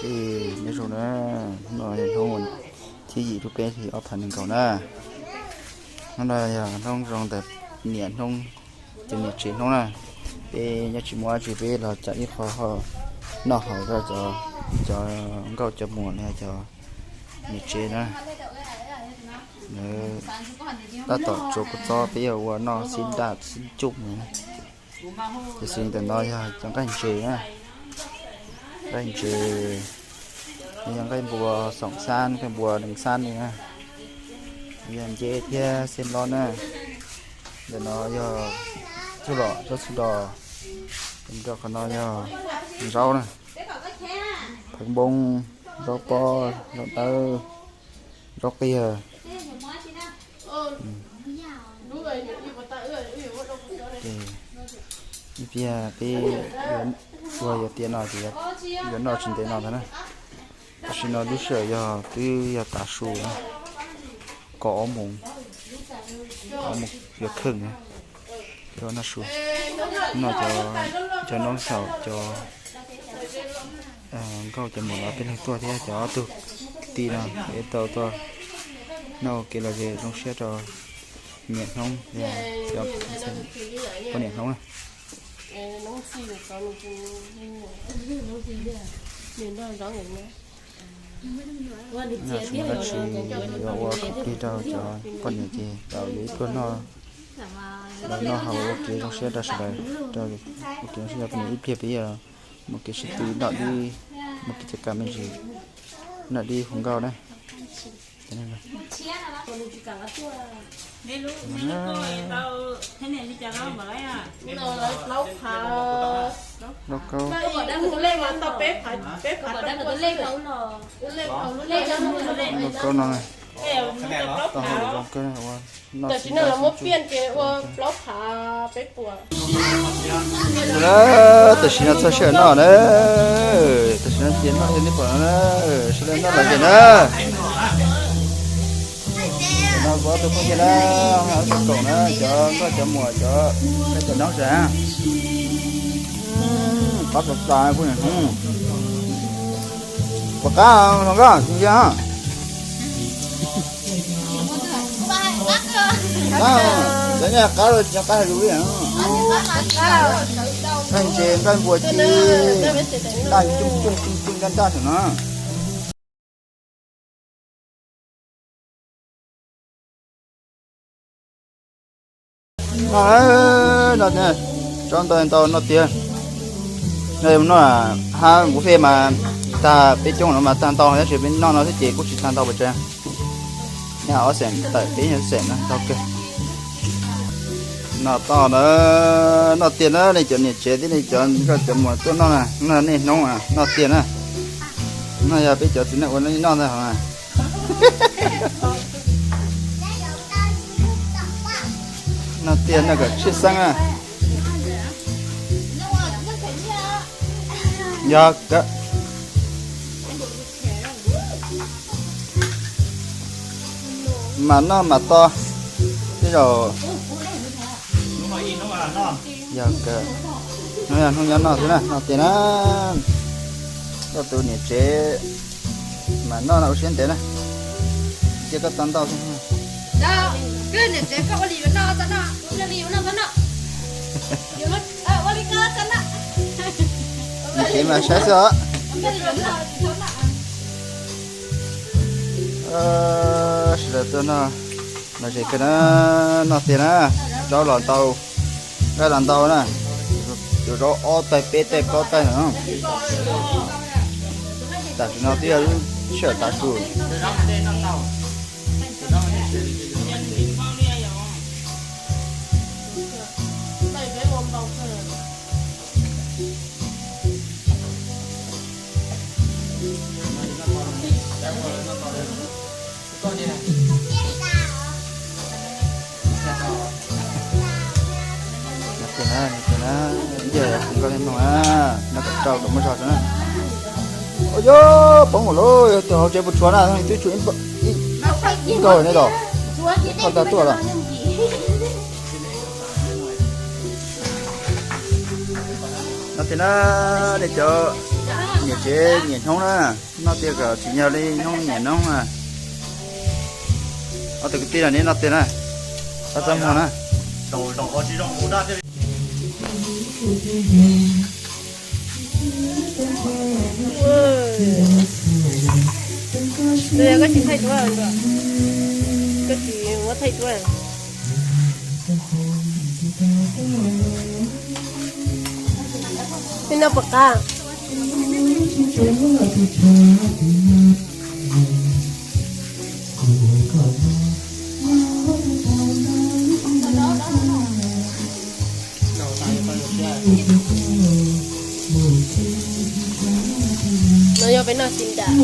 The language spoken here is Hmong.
Nyob zoo na, hnub no yog hnub thib yim lub peb hlis ob phav nees nkaum na. Hnub no yog hnub zoo ntawm niam Hnoob, cov niam tsev Hnoob na. Peb nyob tsis muaj dab tsi peb los cov ib qho noj haus rau cov nkauj cov muam los yog cov niam tsev na. Lawv tab tom tsuav kua txob peb yuav ua noj xib ntaj xib cuj na. Tam sim ntawm no yog cov nqaij ntses na, nqaij ntses, yog nqaij npua xoom xab, nqaij npua nees xab li na, yog nceb thiab xeb nplob na. Ntawm no yog txuj lom zaub txhub dos, rau qhov no yog zaub na, phaj npoo, zaub pob, zaub dawb, zaub qiag. Ib pliag peb ua yuav tiav no ces yuav noj tsis ntev no ntag na. Tam sim no lub sij hawm yog twb yog tav su, kaum ob moos, ob moos yuav kheej na. Peb ua noj su, noj cov noob xyaum cov nkauj cov muam los peb leeg tuaj thiab cov ob tug kwv tij no peb tau tuaj noj ua ke los zoo siab rau niam Hnoob, poj niam Hnoob na. Noj su noj tsis yuav ua khoom plig rau cov poj niam ces tau yuav ib pluag noj, noj haus ua kev zoo siab rau sawv daws, rau ua kev zoo siab rau poj niam. Ib pliag peb yuav mus kev sib tw noj dib, mus kev coj kam me ntsis, noj dib hu nkauj na. Lauj kaub. Lauj kaub no, tau hauj lwm zoo kawg, ua noj xwb noj xwb tsuj. Tam sim no txog sij hawm noj na, tam sim no ces noj li nej pom no na, sawv daws noj lom zem na. No kuv ob tug phooj ywg na, ob tug kaum na, cov nkauj cov muam cov, cov noob sawv daws. Qab plas plas kuj hnub, puas qab hluas nkauj? Cov nej qab los cov qab hais lus li. Nqaij ntses nqaij npua ci, ntaj coob coob coob coob ntaj ntaj xwb no. No, no, tso ntau ntau no tiag. No, no, hab buffet mas tag peb coob no mas tag ntau, tab sis peb noj no xwb ces kuj tsis tag ntau pes tsawg. Nyob ob xeem tawm peb xeem no ntau kawg. Noj toj na, noj tiag na, nej cov niam tsev thiab nej cov nkauj cov muam tuaj noj na, noj nej hnub noj tiag na. No yog peb cov txiv neej ua noj ntag. Noj tiag noj kom tshwj xeeb na. Yog, mam noj mam to, tej zaum yog, hnub yog hnub nyob noj xwb na, noj tiag na. Koj tus niam tsev mas noj no ua siab ntev na, cia koj tau ntau xwb. Niam tsev mas saib xwb os. Sawv daws tuaj noj, noj ze kawg na, noj tiag na, zaub los ntau, nqaij los ntau na, zaub ob tais peb tais plaub tais no. Tam sim no twb yog lub sij hawm tav su. Noj tiag na, noj tiag na, yog nkauj li no na, noj kom rau kom muaj zog rau na. Ua yog poob ua lawm, yog tus hauv tsev puas tshuav na, twb tshuav ib nkauj nej los, koj tag tuaj los. Noj tiag na, nej cov Nyiam tsev nyiam hnub na, noj tiag kom tsis yog li hnub nyiam hnub na. Ob tug kwv tij no neb noj tiag na, txhob txaj muag na. Koj tsis thaij duab, koj tsis muab thaij duab. Peb noj puas qab? No yog peb noj tsis nram.